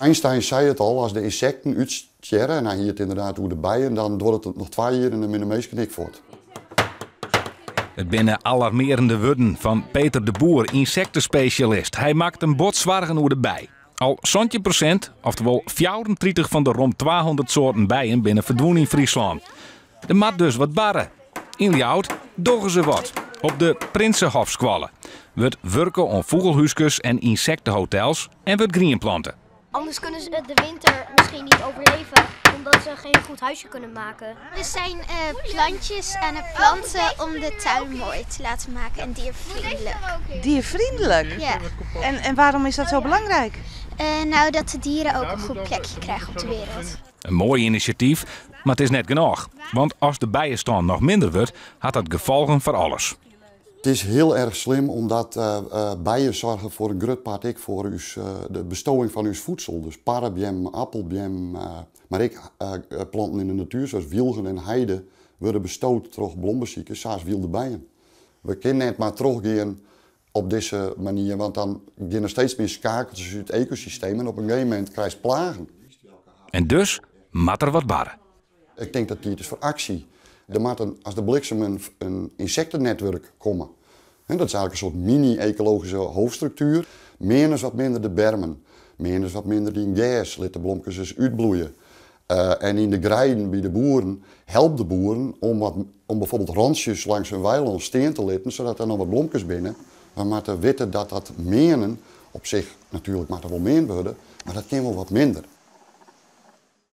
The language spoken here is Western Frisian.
Einstein sei it al, as de ynsekten útstjerre, en hy hie it ynderdaad oer de bijen, dan duorret it noch twa jier en dan binne de minsken ek fuort. It binne alarmearjende wurden fan Peter de Boer, ynsektespesjalist. Hy makket him bot soargen oer de bij. Al 17%, oftewol 34 fan de rom 200 soarten bijen binne ferdwûn yn Fryslân. Der moat dus wat barre. Yn Ljouwert dogge se wat. Op de Prinsenhofskoalle wurdt wurke oan fûgelhúskes en ynsektehotels en wurdt grien plante. Anders kunnen ze de winter misschien niet overleven, omdat ze geen goed huisje kunnen maken. We zijn plantjes aan het planten om de tuin mooi te laten maken en diervriendelijk. Diervriendelijk? Ja. En waarom is dat zo belangrijk? Nou, dat de dieren ook een goed plekje krijgen op de wereld. In moai inisjatyf, mar it is net genôch. Want as de bijenstân noch minder wurdt, hat dat gefolgen foar alles. It is hiel erch slim omdat bijen soargje foar in grut part ek foar ús, de bestowing fan ús fiedsel. Dus parrebeammen, appelbeammen, mar ek planten yn de natuer sa as wylgen en heide wurde bestood troch blombesikers sa as wylde bijen. We kinne net mar trochgean op dizze manier, want dan gean der steeds mear skakeltsjes út it ekosysteem en op in gegeven momint krijst plagen. En dus moat der wat barre. Ik tink dat it tiid is foar aksje. Der moat in, as de bliksem in ynsektenetwurk komme. Dat is eigentlik in soart mini-ekologyske hoofdstruktuer. Mean ris wat minder de bermen, mean ris wat minder dyn gers, lit de blomkes ris útbloeie. En yn de greiden by de boeren, help de boeren om, wat, om bijvoorbeeld rantsjes langs hun weilân stean te litten, sadat der noch wat blomkes binne. We moatte witte dat dat meanen op sich, natuerlik moat der wol meand wurde, mar dat kin wol wat minder.